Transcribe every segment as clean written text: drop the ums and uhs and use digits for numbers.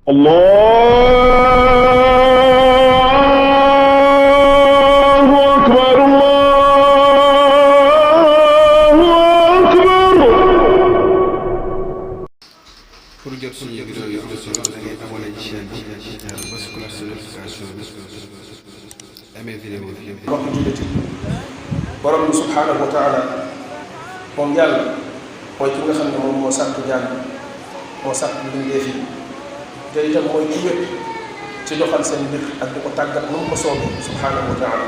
الله أكبر الله أكبر. pour jot suñu vidéo yi am solo da ngay abonné ci chaîne bi bës cloche de notification bi amee vidéo bi yëpp. mbokk jullit yi borom bi subhaanahu wa taala moom yàlla mooy ki nga xam ne moom moo sàkk jàng moo sàkk mbindeef yi te itam mooy ki wét ci doxal seen mbir ak di ko tàggat nu mu ko soobee subhaanahu wa taala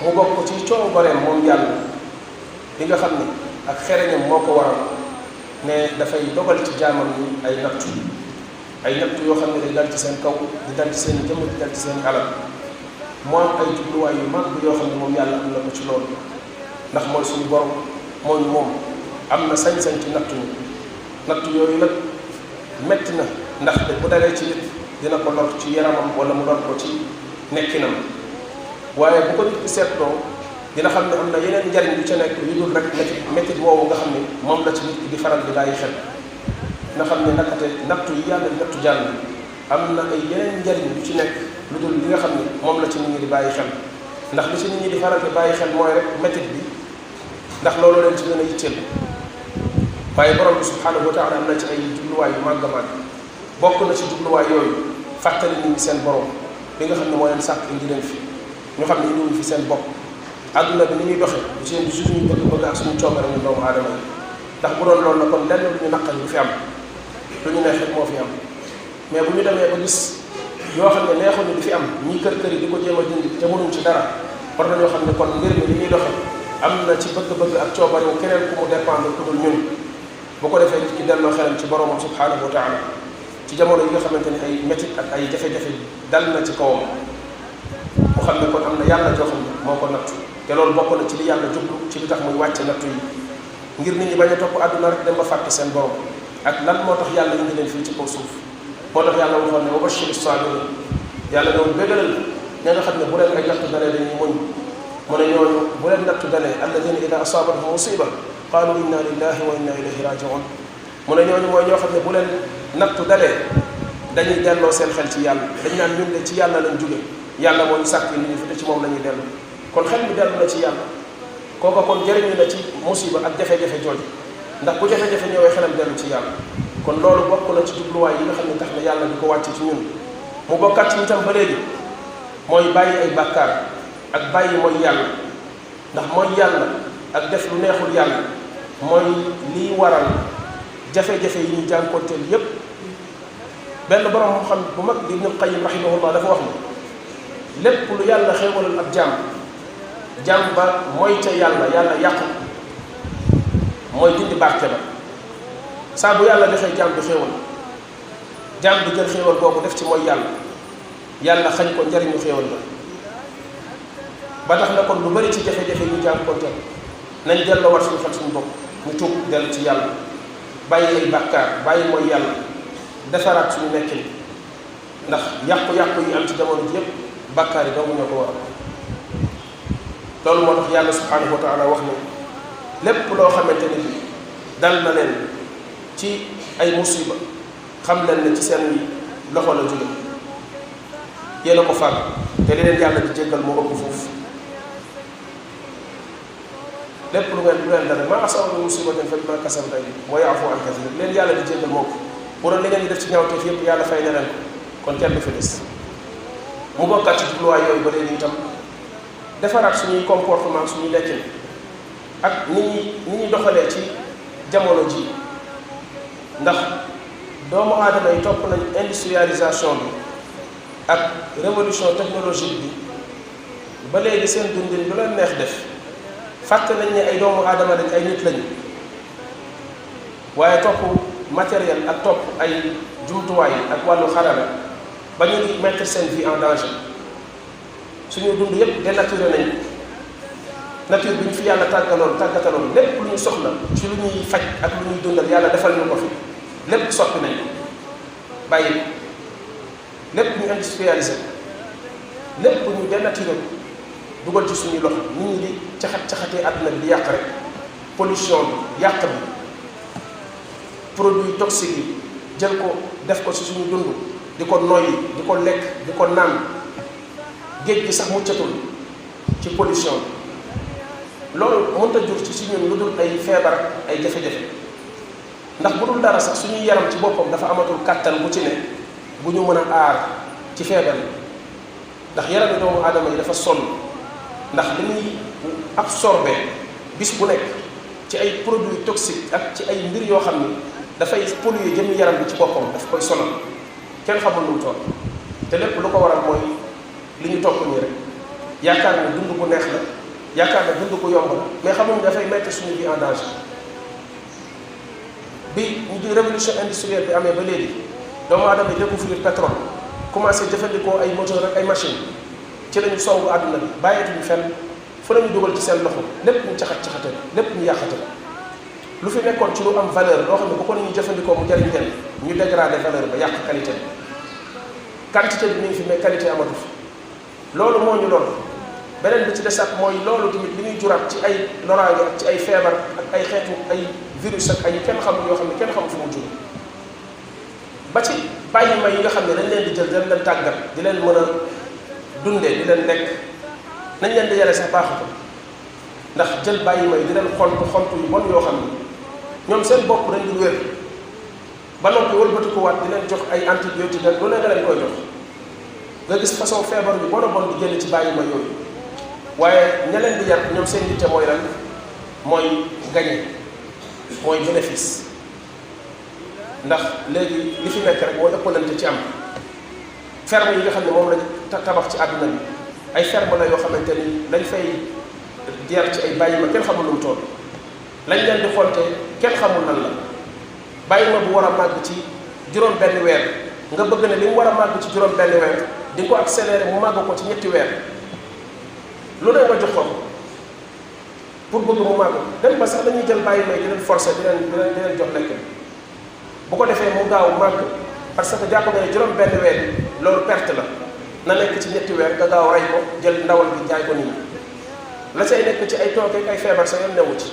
mu bokk ci coobareem moom yàlla li nga xam ne ak xereñam moo ko waral ne dafay dogal ci jaamam ni ay nattu yoo xam ne day dal ci seen kaw di dal ci seen jëmm di dal ci seen alal moo am ay jubluwaay yu mag yoo xam ne moom yàlla am na ko ci loolu ndax mooy suñu borom mooy moom am na sañ-sañ ci nattu yooyu nag metti na ndax bu dalee ci nit dina ko lor ci yaramam wala mu lor ko ci nekkinam waaye bu ko nit ki seetloo dina xam ne am na yeneen njariñ yu ca nekk yu dul rek métti woowu nga xam ne moom la ci nit ki di faral di bàyyi xel nga xam ne nakate nattu yi yàlla di nattu jàll am na ay yeneen njariñ yu ci nekk lu dul li nga xam ne moom la ci nit ñi di bàyyi xel ndax li ci nit ñi di faral di bàyyi xel mooy rek métit bi ndax loolu leen ci gën a yitteel waaye borom bi subhaanahu wa taala am na ci ay jubluwaay yu màgg a màgg bokk na ci jubluwaay yooyu fàttali nit ñi seen borom bi nga xam ne moo leen sàkk indi leen fi ñu xam ne indiwuñ fi seen bopp àdduna bi ni ñuy doxe du seen du suñu bëgg-bëgg ak suñu coobare ñu doomu aadama yi ndax bu doon loolu la kon lenn lu ñu naqari du fi am lu ñu neex rek moo fi am mais bu ñu demee ba gis yoo xam ne neexuñu di fi am ñii kër yi di ko jéem a dindi te mënuñ ci dara war nañoo xam ne kon mbir mi li ñuy doxe am na ci bëgg-bëgg ak coobare wu keneen ku mu dépendre ku dul ñun bu ko defee nit ki delloo xelam ci boromam subhaanahu wa taala ci jamono yi nga xamante ni ay métit ak ay jafe-jafe dal na ci kawam mu xam ne kon am na yàlla joo xam ne moo ko nattu te loolu bokk na ci li yàlla jublu ci li tax muy wàcce nattu yi ngir nit ñi bañ a topp àdduna rek dem ba fàtte seen borom ak lan moo tax yàlla indi leen fii ci kaw suuf moo tax yàlla waxoon ne wa bashiri saabiriin yàlla ñoom bégalal ña nga xam ne bu leen ay nattu dalee dañuy muñ mu ne ñooñu bu leen nattu dalee alladina ida asaabathum musiba qaalu inna lillahi wa inna ilayhi rajiun mu ne ñooñu mooy ñoo xam ne bu leen nattu dalee dañuy delloo seen xel ci yàlla dañ naan ñun de ci yàlla lañ jóge yàlla moo ñu sàkk nit ñi fi te ci moom la ñuy dellu kon xel mi dellu na ci yàlla kooka kon jëriñu na ci musiba ak jafe-jafe jooju ndax bu jafe-jafe ñëwee xelam dellu ci yàlla kon loolu bokk na ci jubluwaay yi nga xam ne tax na yàlla di ko wàcce ci ñun mu bokkat ci itam ba léegi mooy bàyyi ay bàkkaar ak bàyyi mooy yàlla ndax mooy yàlla ak def lu neexul yàlla mooy liy waral jafe-jafe yi ñu jànkoonteel yépp benn borom xam bu mag di Ibnul Qayyim rahimahullah dafa wax ni lépp lu yàlla xéewalal ab jaam ba mooy ca yàlla yàqu mooy dindi barke ba saa bu yàlla defee jaam bi xéewal jaam bi jël xéewal boobu def ci mooy yàlla xañ ko njariñu xéewal ba tax na kon lu bari ci jafe-jafe ñu jànkoonteel nañ delloo war suñu xel suñu bopp ñu tuub dellu ci yàlla bàyyi ay bàkkaar bàyyi mooy yàlla defaraat suñu nekkin ndax yàqu-yàqu yi am ci jamono ji yépp bàkkaar yi doomu ñoo ko waral loolu moo tax yàlla subhaanahu wa taala wax ne lépp loo xamante ni dal na leen ci ay musiba xam leen ne ci seen loxo la jóge yéen a ko fàgg te li leen yàlla di jéggal moo ëpp foofu lépp lu leen dara maa asaba min musibatin fa bimaa kasabat aydiikum wa ya'fu an kasiir leen yàlla di jéggal moo ko bu doon li ngeen di def ci ñaawteef yëpp yàlla fay na leen ko kon kenn du fi des mu bokkaat ci jubluwaay yooyu ba léegi itam defaraat suñuy comportement suñuy lekkin ak ni ñuy doxalee ci jamono ji ndax doomu aadama yi topp nañ industrialisation bi ak révolution technologique bi ba léegi seen dundin lu leen neex def fàtte nañ ne ay doomu aadama lañ ay nit lañu waaye topp matériel ak topp ay jumtuwaay ak wàllu xarala ba ñu ngi mettre seen vie en danger suñu dund yépp dénaturé nañ nature bi ñu fi yàlla tàggataloon lépp lu ñu soxla ci lu ñuy faj ak lu ñuy dundal yàlla defal ñu ko fi lépp soppi nañ bàyyi lépp ñu industrialisé lépp ñu dénaturé dugal ci suñuy loxo nit ñi di caxatee àdduna bi di yàq rek pollution bi yàq bi produit toxique yi jël ko def ko ci suñu dund di ko noyyi di ko lekk di ko naan géej gi sax muccatul ci pollution bi loolu mënta jur ci suñu lu dul ay feebar ay jafe-jafe ndax bu dul dara sax suñuy yaram ci boppam dafa amatul kàttan bu ci ne bu ñu mën a aar ci feebar yi ndax yarami doomu aadama yi dafa sonn ndax li muy absorbé bis bu nekk ci ay produits toxiques ak ci ay mbir yoo xam ni dafay polluer jëmmi yaram bi ci boppam daf koy sonal kenn xamul lu mu toll te lépp lu ko waral mooy li ñu topp nii rek yaakaar ne dund bu neex la yaakaar ne dund bu yomb la mais xamuñ dafay mettre suñu vie en danger bi ñu di révolution industrielle bi amee ba léegi doomu aadama yi découvrir pétrole commencé jëfandikoo ay moteur ak ay machine ci lañu songu àdduna bi bàyyeetuñu fenn fu nañu dugal ci seen loxo lépp ñu caxat-caxate lépp ñu yàqate lu fi nekkoon ci lu am valeur loo xam ne bu ko nit ñi jëfandikoo mu jariñ leen ñu dégradé valeur ba yàq qualité bi quantité bi mi ngi fi mais qualité amatu fi loolu moo ñu lool beneen bi ci desaat mooy loolu tamit li ñuy juraat ci ay loraange ak ci ay feebar ak ay xeetu ay virus ak ay kenn xamul yoo xam ne kenn xamul fu mu jur ba ci bàyyi ma yi nga xam ne dañ leen di jël dañ leen tàggat di leen mën a dundee di leen lekk nañ leen di yare sax baaxutul ndax jël bàyyi ma yi di leen xontu yu bon yoo xam ne ñoom seen bopp dañ dul wér ba noppi wëlbatikuwaat di leen jox ay antibiotique ak lu ne nga leen koy jox nga gis façon feebar bi bon a bon di génn ci bàyyi ma yooyu waaye ña leen di yar ñoom seen yitte mooy lan mooy gagné mooy bénéfice ndax léegi li fi nekk rek mooy ëppalante ci am ferme yi nga xam ne moom lañ tabax ci àdduna bi ay ferme la yoo xamante ni lañ fay jeer ci ay bàyyi ma kenn xamul lu mu toll lañ leen di xonte kenn xamul lan la bàyyi ma bu war a màgg ci juróom benn weer nga bëgg ne li mu war a màgg ci juróom benn weer di nga ko accéléré mu màgg ko ci ñetti weer lu ne nga jox ko pour bëgg mu màgg dem ba sax dañuy jël bàyyi may di leen forcé di leen jox lekk bu ko defee mu gaaw màgg parce que jàpp nga ne juróom benn weer loolu perte la na nekk ci ñetti weer nga gaaw rey ko jël ndawal bi jaay ko nit ñi la say nekk ci ay tooke ay feebar sa yoon newu ci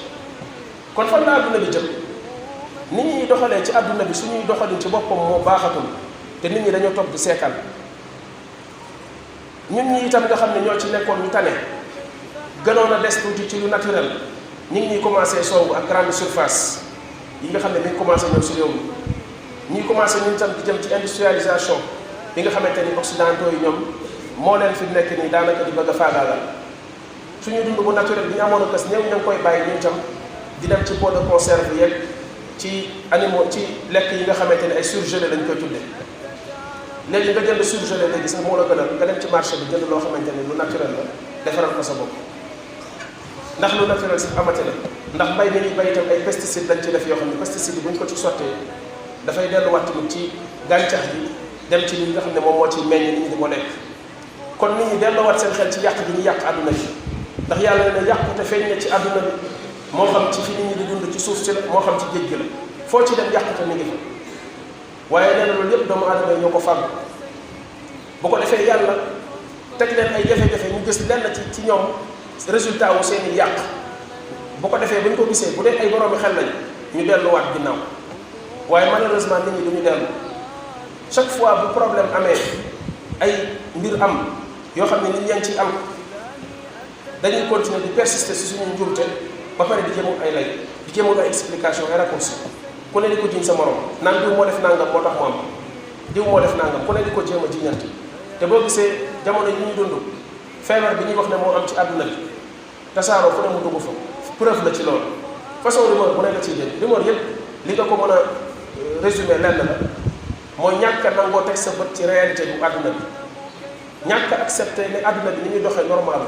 kon fan la àdduna bi jëm nit ñi doxalee ci àdduna bi suñuy doxalin ci boppam moo baaxatul te nit ñi dañoo toog di seetaan ñun ñi itam nga xam ne ñoo ci nekkoon ñu tane gënoon a des tuuti ci lu naturel ñu ngi ñuy commencé songu ak grande surface yi nga xam ne mi ngi commencé ñëw si réew mi ñuy commencé ñun itam di jëm ci industrialisation bi nga xamante ni occidentaux yi ñoom moo leen fi nekk nii daanaka di bëgg a faagaagal suñu dund bu naturel bi ñu amoon a kës néew ña ngi koy bàyyi ñun itam di dem ci pot de conserve yeeg ci animaux ci lekk yi nga xamante ni ay surgelé lañ koy tuddee léegi nga jënd surgelé léegi sax moo la gënal nga dem ci marché bi jënd loo xamante ni lu naturel la defaral ko sa bopp ndax lu naturel sax amate la ndax mbay mi ñuy bay itam ay pesticide lañ ci def yoo xam ne pesticide yi bu ñu ko ci sottee dafay delluwaat tamit ci gàncax gi dem ci li nga xam ne moom moo ci meññ nit ñi di ko lekk kon nit ñi delluwaat seen xel ci yàq gi ñu yàq àdduna bi ndax yàlla ne yàqute feeñ na ci àdduna bi moo xam ci fi nit ñi di dund ci suuf si la moo xam ci géej gi la foo ci dem yàqute mi ngi fa waaye nee na loolu yëpp doomu aadama yi ñoo ko fàgg bu ko defee yàlla teg leen ay jafe-jafe ñu gis lenn ci ñoom résultat wu seen i yàq bu ko defee bu ñu ko gisee bu dee ay boroomi xel lañ ñu delluwaat ginnaaw waaye malheureusement nit ñi du ñu dellu chaque fois bu problème amee ay mbir am yoo xam ne nit ñaa ngi ciy am dañuy continuer di persister si suñu njuumte ba pare di jéemul ay lay di jéemul ay explication ay raccourci ku ne di ko jiñ sa morom naan diw moo def nangam moo tax mu am diw moo def nangam ku ne di ko jéem a jiñanti te boo gisee jamono yi ñuy dund feebar bi ñuy wax ne moo am ci àdduna bi tasaaroo fu ne mu dugg fa preuve la ci loolu façon rumeur bu ne nga ciy dégg rumeur yëpp li nga ko mën a résumé lenn la mooy ñàkk a nangoo teg sa bët ci réalité bu àdduna bi ñàkk a accepté ne àdduna bi ni ñuy doxee normal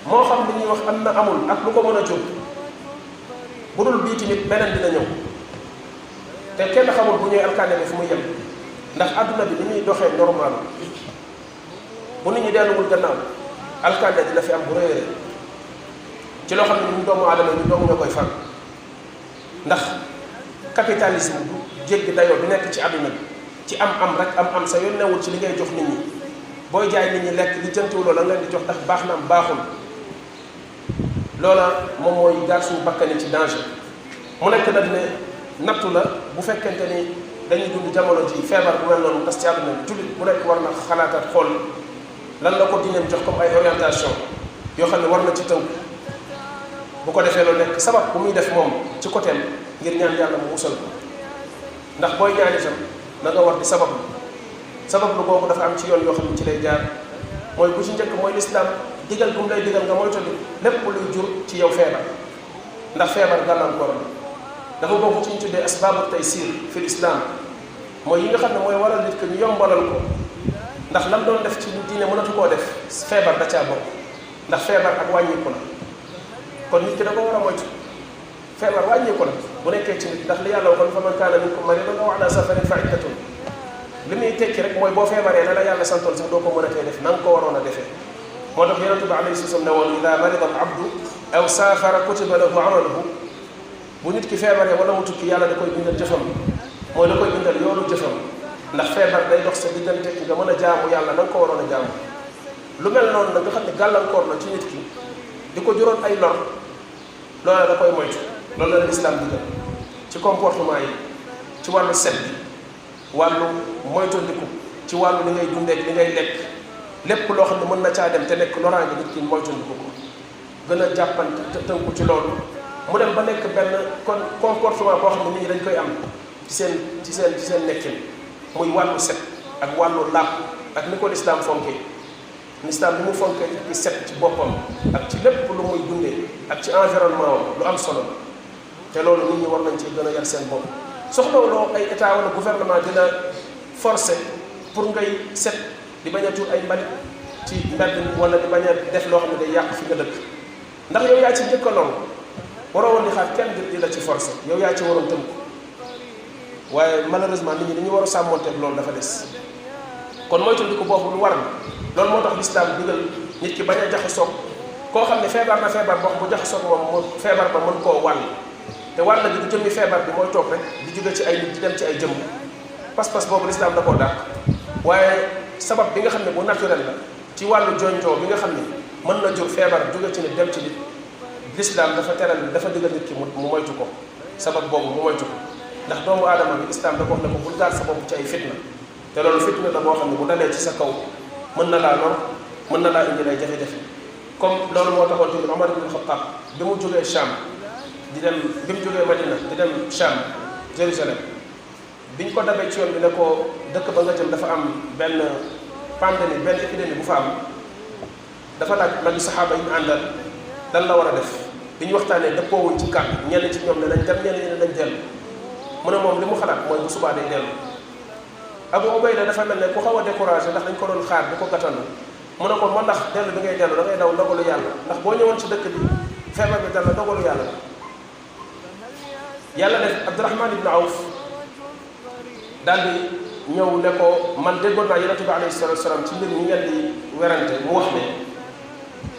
moo xam li ñuy wax am na amul ak lu ko mën a jur bu dul bii tamit beneen dina ñëw te kenn xamul bu ñuy alkaane bi fu muy yem ndax àdduna bi ni ñuy doxee normal bu nit ñi delluwul gannaaw alkaane dina fi am bu rëy ci loo xam ne ñun doomu aadama ñu doomu ñoo koy far ndax capitalisme bu jéggi dayoo bi nekk ci àdduna bi ci am rek am sa yoon newul ci li ngay jox nit ñi booy jaay nit ñi lekk li jëntuwuloo la nga leen di jox ndax baax na am baaxul loola moom mooy gaar suñu bakkani ci danger mu nekk nag ne nattu la bu fekkente ni dañuy dund jamono ji feebar bu mel noonu tas ci àdduna jullit bu nekk war na xalaataat xool lan la ko diineem jox comme ay orientation yoo xam ne war na ci tënk bu ko defee loolu nekk sabab bu muy def moom ci côté am ngir ñaan yàlla mu musal ko ndax booy ñaan itam na nga war di sabablu boobu dafa am ci yoon yoo xam ne ci lay jaar mooy bu ci njëkk mooy lislaam digal bu mu lay digal nga moytu lépp luy jur ci yow feebar ndax feebar gàllankoor la dafa bokk ci ñu tuddee asbaabu taysir fi lislaam mooy yi nga xam ne mooy waral nit que ñu yombalal ko ndax lam doon def ci lu diine mënatu koo def feebar da caa bokk ndax feebar ak wàññiku la kon nit ki da ko war a moytu feebar wàññiku la bu nekkee ci nit ndax li yàlla waxoon fa man kaana minkum mariidan aw alaa safarin fa iddatun li muy tekki rek mooy boo feebaree la yàlla santoon sax doo ko mën a tee def na nga ko waroon a defee moo tax yonente bi alayhi salaam ne woon ida marida al abdu aw saafara kutiba lahu amaluhu bu nit ki feebaree wala mu tukki yàlla da koy bindal jëfam mooy da koy bindal yoonu jëfam ndax feebar day dox sa diggante ki nga mën a jaamu yàlla na nga ko waroon a jaamu lu mel noonu nag nga xam ne gàllankoor la ci nit ki di ko juróon ay lor loola da koy moytu loolu la lislaam digal ci comportement yi ci wàllu set bi wàllu moytandiku ci wàllu li ngay dundee li ngay lekk lépp loo xam ne mën na caa dem te nekk loraange nit ki moytandiku ko gën a jàppante tënku ci loolu mu dem ba nekk benn kon comportement boo xam ne nit ñi dañ koy am ci seen nekkin muy wàllu set ak wàllu laab ak ni ko lislaam fonkee lislaam li mu fonkee nit ki set ci boppam ak ci lépp lu muy dundee ak ci environnement lu am solo te loolu nit ñi war nañ ci gën a yar seen bopp soxlawuloo ay état wala gouvernement dina forcer pour ngay set di bañ a tuur ay mbalit ci mbedd wala di bañ a def loo xam ne day yàq fi nga dëkk ndax yow yaa ci njëkk a loolu waroo woon di xaar kenn di la ci forcer yow yaa ci waroon tënk waaye malheureusement nit ñi dañu war a sàmmonteeg loolu dafa des kon moytu ko boobu lu war na loolu moo tax lislaam digal nit ki bañ a jaxasoog koo xam ne feebar na feebar boo xam bu jaxasoog moom mu feebar ba mën koo wàll te wàll gi du jëmmi feebar bi mooy toog rek di jóge ci ay nit di dem ci ay jëmm pas-pas boobu lislaam da koo dàq waaye sabab bi nga xam ne bu naturel la ci wàllu jonjoo bi nga xam ne mën na jur feebar jóge ci nit dem ci nit lislaam dafa teral dafa digal nit ki mu moytu ko sabab boobu mu moytu ko ndax doomu aadama bi lislaam da ko wax ne ko bul gaal sa bopp ci ay fitna te loolu fitna la boo xam ne bu dalee ci sa kaw mën na laa lor mën na laa indi ay jafe-jafe comme loolu moo taxoon tamit Omar ibn Khattab bi mu jógee Cham di dem bi mu jógee Madina di dem Cham Jérusalem biñ ko dabee ci yoon bi ne ko dëkk ba nga jëm dafa am benn pandémie benn épidémie bu fa am dafa laaj magi saxaaba yi ñu àndal lan la war a def bi ñu waxtaanee dëppoowuñ ci kàddu ñenn ci ñoom ne nañ dem ñenn ñi ne nañ dellu mu ne moom li mu xalaat mooy bu subaa day dellu Abu Ubayda dafa mel ne ku xaw a découragé ndax dañ ko doon xaar di ko gàttandu mu ne ko man ndax dellu bi ngay dellu da ngay daw ndogalu yàlla ndax boo ñëwoon ci dëkk bi feebar bi dal la ndogalu yàlla yàlla def Abdurahman ibn Awf daal di ñëw ne ko man déggoon naa yonent bi alayhi salatu wasalaam ci mbir ñi ngeen di werante mu wax ne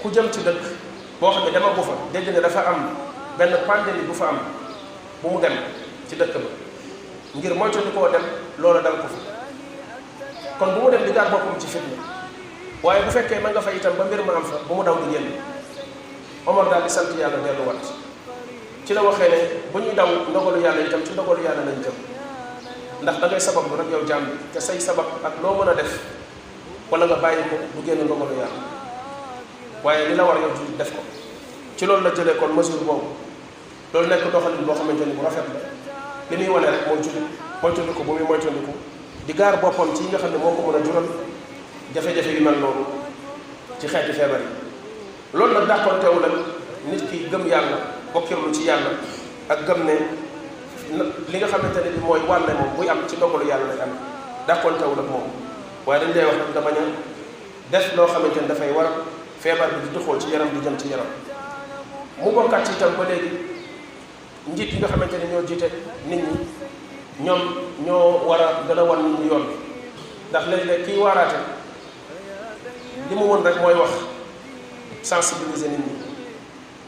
ku jëm ci dëkk boo xam ne dama bu fa dégg ne dafa am benn pandémie bu fa am bu mu dem ci dëkk ba ngir moytu di koo dem loola dal ko fa kon bu mu dem di gaar boppam ci fitna waaye bu fekkee ma nga fa itam ba mbir ma am fa bu mu daw di génn Omar daal di sant yàlla delluwaat ci la waxee ne bu ñuy daw ndogalu yàlla itam ci ndogalu yàlla lañ jëm ndax da ngay sabab lu rek yow jàmm bi te say sabab ak loo mën a def wala nga bàyyi ko du génn ndogalu yàlla waaye li la war yow jullit def ko ci loolu la jëlee kon mesure boobu loolu nekk doxalin boo xamante ni bu rafet la li muy wane rek mooy jullit moytandiku bu muy moytandiku di gaar boppam ci yi nga xam ne moo ko mën a jural jafe-jafe yu mel noonu ci xeeti feebar yi loolu nag dàqoon teewu la nit ki gëm yàlla bokkirlu ci yàlla ak gëm ne li nga xamante ne bi mooy wàlle moom buy am ci ndogalu yàlla lay am dàqoon teewu la moom waaye dañ lay wax nag nga bañ a def loo xamante ne dafay war feebar bi di doxoo ci yaram di jëm ci yaram mu bokkaat ci itam ba léegi njiit yi nga xamante ne ñoo jiite nit ñi ñoom ñoo war a gën a wan nit ñi yoon ndax léeg-léeg kii waaraate li mu mën rek mooy wax sensibiliser nit ñi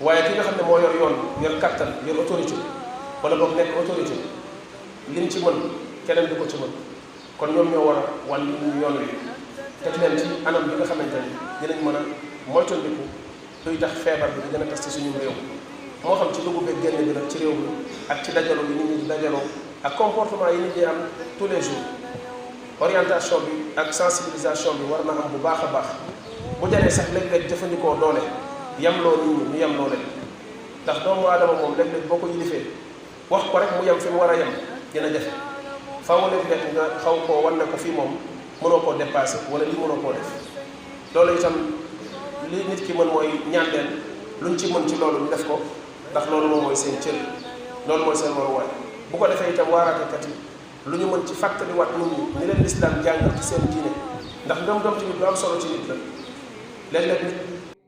waaye ki nga xam ne moo yor yoon yor kattan yor autorité wala boog nekk autorité lim ci mën keneen du ko ci mën kon ñoom ñoo war a wan nit ñi yoon wi teg leen ci anam bi nga xamante ni dinañ mën a moytandiku luy tax feebar bi di gën a tas ci suñu réew moo xam ci dugub beeg génn bi nag ci réew mi ak ci dajaloo yi nit ñi di dajaloo ak comportement yi nit ñi am tous les jours orientation bi ak sensibilisation bi war na am bu baax a baax bu jaree sax léeg-léeg jëfandikoo doole yemloo nit ñi ñu yemloo leen ndax doomu aadama moom léeg-léeg boo ko yilifee wax ko rek mu yem fi mu war a yem dina jafe faaw léeg-léeg nga xaw koo wan ne ko fii moom mënoo koo dépassé wala lii mënoo koo def loolu itam li nit ki mën mooy ñaan leen luñ ci mën ci loolu ñu def ko ndax loolu moom mooy seen cër loolu mooy seen waruwaay bu ko defee itam waaraatekat yi lu ñu mën ci fàttaliwaat nit ñi ni leen lislaam jàngal ci seen diine ndax ngëm-ngëm ci nit lu am solo ci nit la léeg-léeg nit